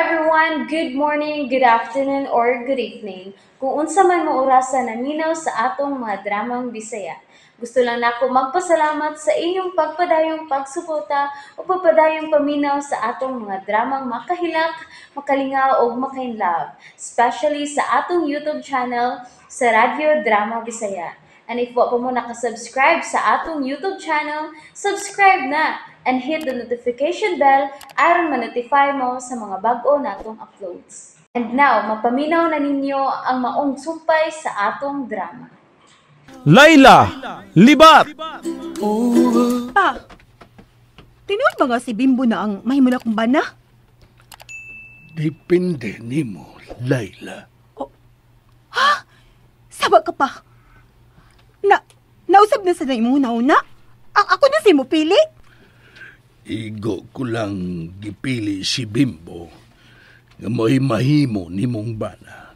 everyone! Good morning, good afternoon, or good evening. Kung unsa man mo orasa naminaw sa atong mga dramang Bisaya. Gusto lang nako magpasalamat sa inyong pagpadayong pagsuporta o pagpadayong paminaw sa atong mga dramang makahilak, makalingaw ug makainlove, especially sa atong YouTube channel sa Radyo Drama Bisaya. And if wa pa mo nakasubscribe sa atong YouTube channel, subscribe na and hit the notification bell aron ma-notify mo sa mga bag-o natong uploads. And now, mapaminaw na ninyo ang maong sumpay sa atong drama. Laila, libat! Pa, tinuod ba nga si Bimbo na ang mahimo na kong bana? Depende nimo, Laila. Oh. Ha? Saba ka pa. Nausab na sa imong una? Ako na si mo pili? Igo ko lang gipili si Bimbo nga mo'y mahimo nimong bana.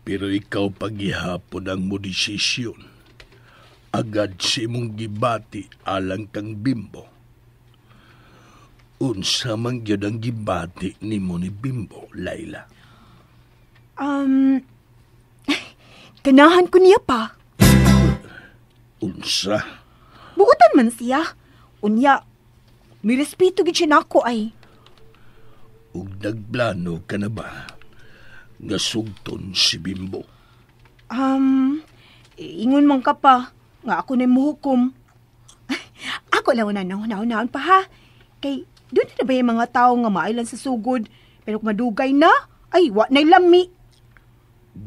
Pero ikaw paghihapon ang mo desisyon. Agad si imong gibati alang kang Bimbo. Unsa man gyud ang gibati nimo ni Bimbo, Laila? Ganahan ko niya pa. Unsa? Buotan man siya. Unya, may respeto gid siya nako ay. Ug nagplano ka na ba nga sugton si Bimbo? Ingon man ka pa nga ako na muhukom. Ako lang na nauna pa ha. Kay doon na ba yung mga tao nga maailan sa sugod pero kung madugay na, ay wa na'y lami.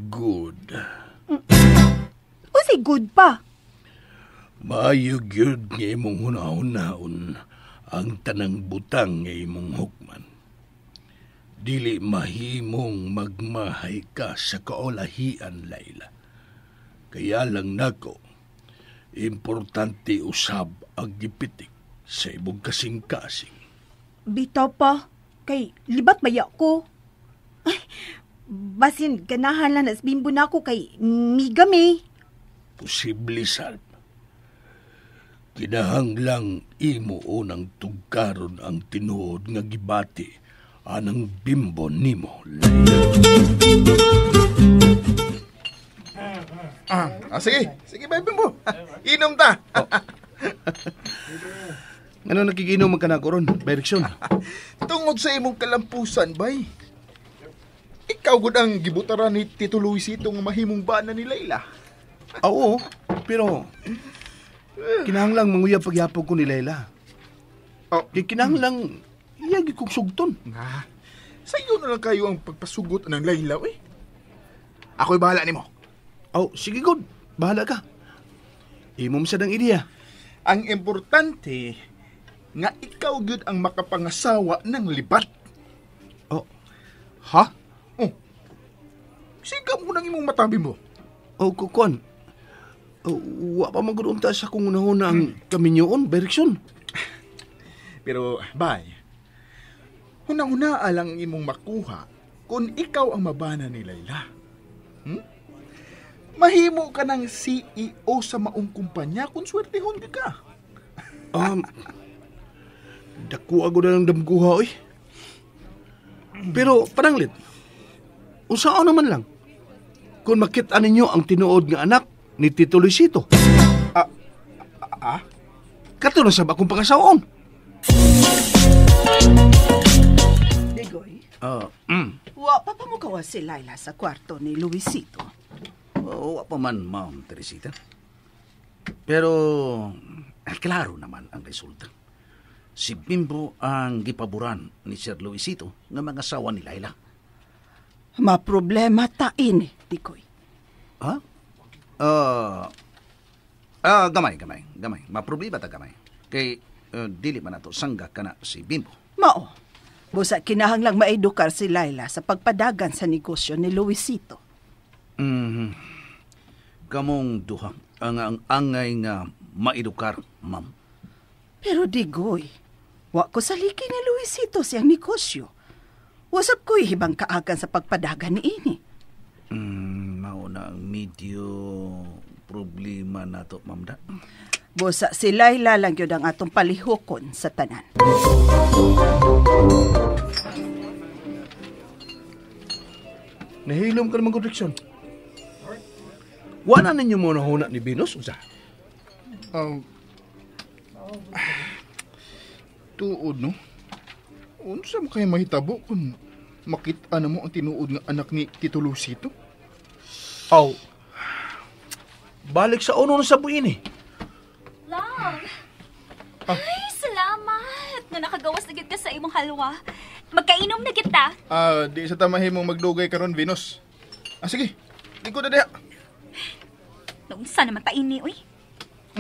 Good. O say good pa. Maayo gyud nga imong hunahon-nahon ang tanang butang nga imong hukman. Dili mahimong magmahay ka sa kaolahian, Laila. Kaya lang nako, importante usab ang gipitik sa imong kasing-kasing. Bitaw pa, kay libat baya ko. Ay, basin ganahan lang nas Bimbo nako kay migami. Posible sab. Kinahanglang imo unang tugkaron ang tinuod nga gibati anang Bimbo nimo, Laila. Sige. Sige, bay Bimbo. Inom ta. Oh. Ano nakikinom man ka na ko ron, direksyon? Tungod sa imong kalampusan, bay. Ikaw gud ang gibutaran ni Tito Luisito nga mahimong bana ni Laila. Oo, pero kinahanglang manguyab pagyapog ko ni Laila. Oh. Kaya kinahanglang iyagi kong sugton. Nga, sa iyo na lang kayo ang pagpasugot ng Laila, eh. Ako'y bahala nimo. Oh, sige good. Bahala ka. Imom sa dang ideya. Ang importante, nga ikaw gyud ang makapangasawa ng libat. Oh. Ha? Oh. Sige mo nang imong matabi mo. Oh, kukuan. Oh, wa pa man gud unta sa kung unahon na ang kaminyoon, direksyon. Pero, bay, hunang-huna lang ang imong makuha kung ikaw ang mabana ni Laila. Mahimo ka ng CEO sa maong kumpanya kung swertehon ka. Dako ako na ng damguha, oy. Pero, pananglit, unsaon naman lang kung makita ninyo ang tinuod nga anak ni Tito Luisito. Kato na sab akong pangasaon. Digoy? Wa pa pa mo kawa si Laila sa kwarto ni Luisito. Wa pa man, Ma'am Teresita. Pero, klaro naman ang resulta. Si Bimbo ang gipaboran ni Sir Luisito nga mga asawa ni Laila. Ma-problema ta ini, Digoy. Ha? Gamay. Ma-problema ta gamay. Kay, dili man nato sangga ka na si Bimbo. Mao. Busa kinahanglang maedukar si Laila sa pagpadagan sa negosyo ni Luisito. Mm-hmm. Kamong duha ang angay nga maedukar, ma'am. Pero Digoy, wa ko saliki ni Luisito siyang negosyo. Wasap ko'y hibang kaagan sa pagpadagan ni ini. Mao na ang medyo problema nato, ma'am da. Busa si Laila lang yun ang atong palihukon sa tanan. Nahilom ka naman ko, Rickson. Wala ninyo mo nahuna ni Venus, unsa? Tuod, no? Unsa mo kaya mahitabo kung makita na mo ang tinuod nga anak ni Tito Luisito? Aw, balik sa uno na sa buin eh. Love! Ay, salamat! Nga nakagawas na gid ka sa imong halwa. Magkainom na kita. Di sa tamahin mong magdugay karon, Venus. Sige. Di ko na diha. Naunsa naman ta ini, uy.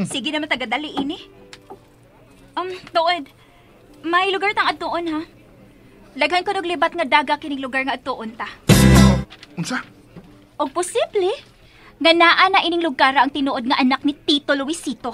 Sige naman tagadali ini. Tuod. May lugar tang adtuon, ha? Laghan ko naglibat nga daga kining lugar nga adtuon ta. Unsa? Og posible nga naa na ining lugar ang tinuod nga anak ni Tito Luisito.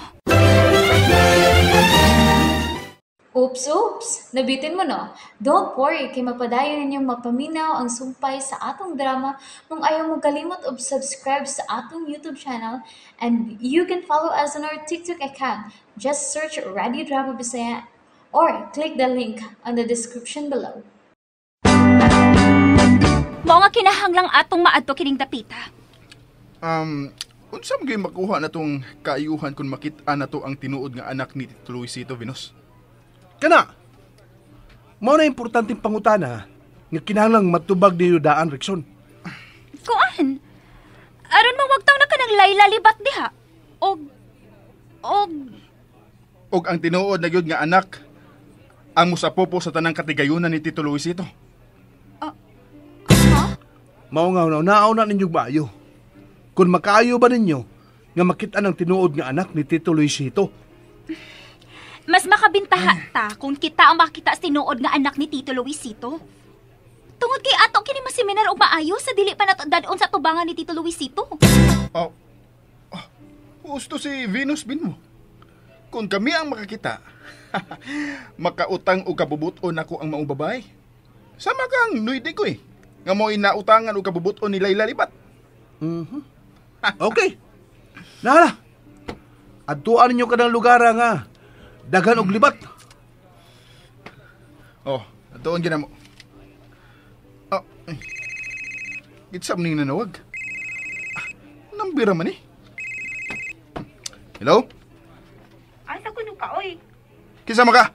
Oops, oops! Nabitin mo, no? Don't worry, kay mapadayon ninyong mapaminaw ang sumpay sa atong drama kung ayaw mo kalimot og subscribe sa atong YouTube channel, and you can follow us on our TikTok account. Just search Radio Drama Bisaya or click the link on the description below. Mao nga kinahanglang atong maadto kining dapita. Unsa man gyud makuha na tong kaayuhan kung makit-an na to ang tinuod nga anak ni Tito Luisito, Venus? Kana, mao na importanteng pangutana nga kinahanglang matubag niyo daan, Rickson. Kuan? Aron mawagtaw na ka ng Layla libat diha. Og ang tinuod na gyud nga anak ang musapopo sa tanang katigayunan ni Tito Luisito. Mao nga nao na ninyo maayo. Kung makaayo ba ninyo nga makit-an ang tinuod nga anak ni Tito Luisito? Mas makabintaha ta kung kita ang makita sa tinuod nga anak ni Tito Luisito. Tungod kay ato kini maseminar og maayo sa dili pa nato dad-on sa tubangan ni Tito Luisito. Gusto si Venus bin mo. Kung kami ang makakita, makautang og kabubuton ako ang maong babae. Sama kang nuide ko eh. Nga mo inautangan og kabubuton ni Layla Libat. Mm-hmm. Okay. Nahala. Adtuan ninyo kanang lugar nga daghan og libat. Oh, adtuon gyud mo. Oh. Gitsam ning nanawag. Nambira man eh. Hello? Asa kuno ka, oy? Kinsa man ka?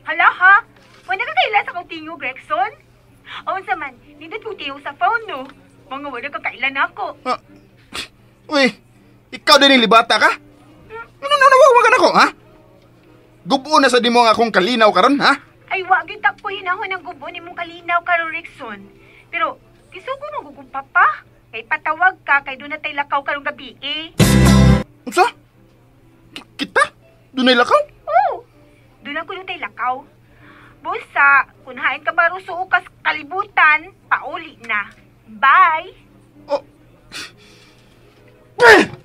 Hala ha? Wala ka kaila sa kong tingog, Rexon? Unsa man, nindot kong tingog sa phone, no? Mga wala ka kailan ako. Uy, ikaw din yung libata ka? Ano nanawag ka nako, ha? Gubo na sa di mo ang akong kalinaw karon, ha? Ay, wag yung takpo hinahon ang gubo ni mong kalinaw karon, Rexon. Pero, kisugo mo gugong papa. Kay patawag ka, kay doon na tayo lakaw karong gabi, eh. Unsa? Kita? Doon ay lakaw? Oo, doon ako doon tayo lakaw. Busa, kung hain ka marusuo kas kalibutan, pauli na. Bye! Oh.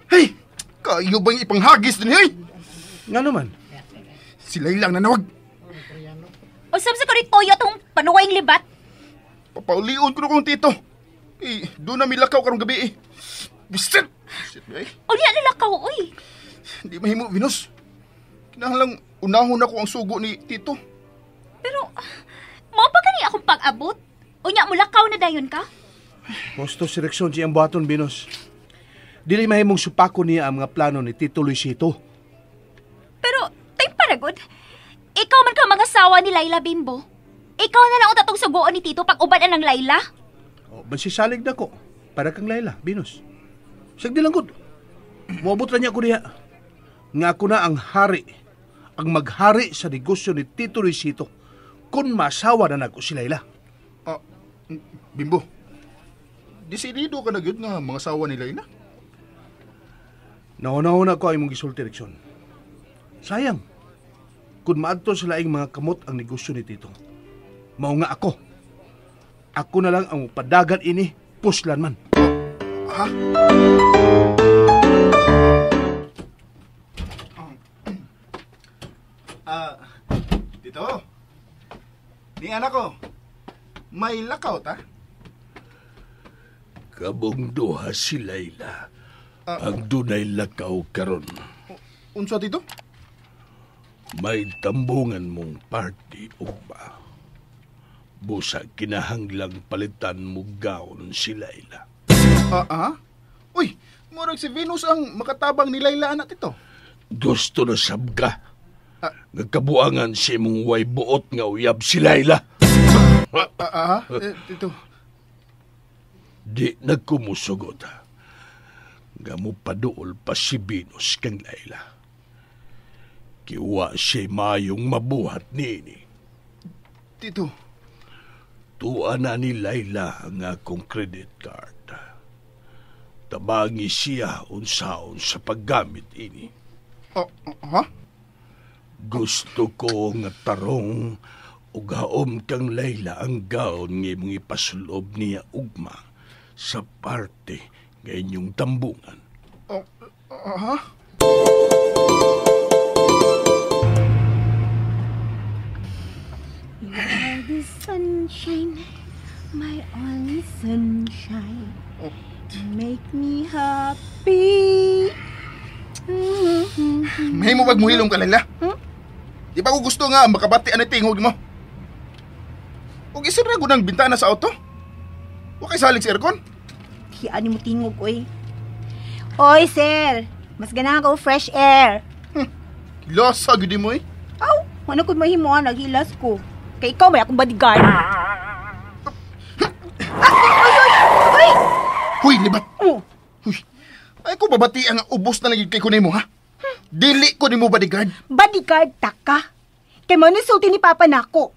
Hey! Kayo bang ipanghagis din, hey? Nga naman? Si Layla ang nanawag. Usab sa kurit toyo tong panuwayng libat. Papaulion ko na kong tito. Eh, doon na milakaw karong gabi eh. Bisit! Bisit, eh. Unya nilakaw, uy. Hindi mahimo, Venus. Kinahanglang unahon ako ang sugo ni tito. Pero, mao pa kani akong pag-abot? Unya mulakaw na dayon ka? Gusto si Rexon siyang buhaton, Venus. Dili mahimong supako niya ang mga plano ni Tito Luisito. Pero, time paragod. Ikaw man ka mga sawa ni Layla, Bimbo. Ikaw na lang ang tatong sugoon ni Tito pag uban ang Layla. O, bansisalig na ko. Para kang Layla, Venus. Sagdi lang gud. Moabot na niya ko diha. Nga ako na ang hari. Ang maghari sa negosyo ni Tito Luisito. Kung masawa na nako si Layla. Bimbo, desidido ka na gyud nga mga sawa ni Layla? Nauna-una ko ang imong gisulti, Rexon. Sayang, kung maadto sa laing mga kamot ang negosyo ni Tito. Mao nga ako. Ako na lang ang padagan ini, puslan man. Ha? Tito, ni anak ko, may lakaw ta? Kabong duha si Layla. Ang dunay lakaw karon. Unsa, Tito? May tambungan mong party ugma. Busa kinahanglang palitan mo gown si Layla. Uy, murag si Venus ang makatabang ni Layla anak tito. Gusto na sab ka. Nagkabuangan si imong way buot nga uyab si Layla. Tito. Di nagkumusugot. Nga mo paduol pa si Venus kang Layla. Kiwa siya mayong mabuhat niini. Tito. Tuwa na ni Layla ang akong credit card. Tabangi siya unsaon sa paggamit ini. Ha? Gusto ko nga tarong ug haom kang Layla ang gaon nga imong ipasulob niya ugma sa parte nga inyong tambungan. Ha? You are the sunshine, my only sunshine. Make me happy. Mahimo bag muhilom ka, Layla? Di ba ko gusto nga makabati ang tingog mo? Ug isira ko ng bintana sa auto? Wa kay salig sa aircon? Hiyaan mo tingog, oy. Oy, sir. Mas ganahan ko fresh air. Lasa gid mo, eh. Aw, ano kung mahimuan, naghilas ko. Kay ikaw may akong bodyguard. Ay! Huy, libat. Oh. Huy. Ay ko babati ang ubos na lagi kay kunay mo, ha? Dili ko nimo bodyguard. Bodyguard ta ka. Kay mo nisulti ni Papa nako.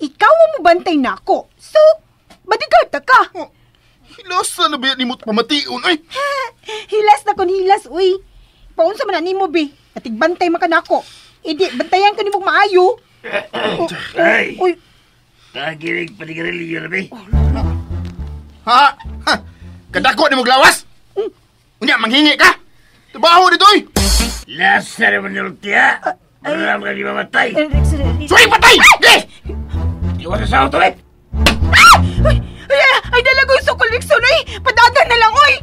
Ikaw ang mubantay nako. So, bodyguard ta ka. Oh, hilasa na ba nimo pamation, ay? Hilas na kon hilas, uy. Paunsa man na nimo, bi. Atigbantay man ka nako. Idi, bantayan ko nimo maayo. Ay! Uy, Tagirig panigarilyo na, bi. Ha? Ha? Kadako nimo glawas? Unya, manghingi ka? Trabaho dito, oy! Lasa naman nultiya. Maram ka di mamatay. Suy, patay! Eh! Iwan sa auto, eh! Ay, ay, ay, dala ko yung sukol, Rickson, ay! Padagan na lang, oy!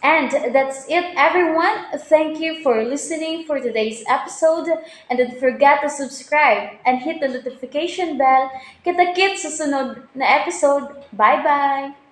And that's it, everyone. Thank you for listening for today's episode. And don't forget to subscribe and hit the notification bell. Kita-kits sa sunod na episode. Bye-bye!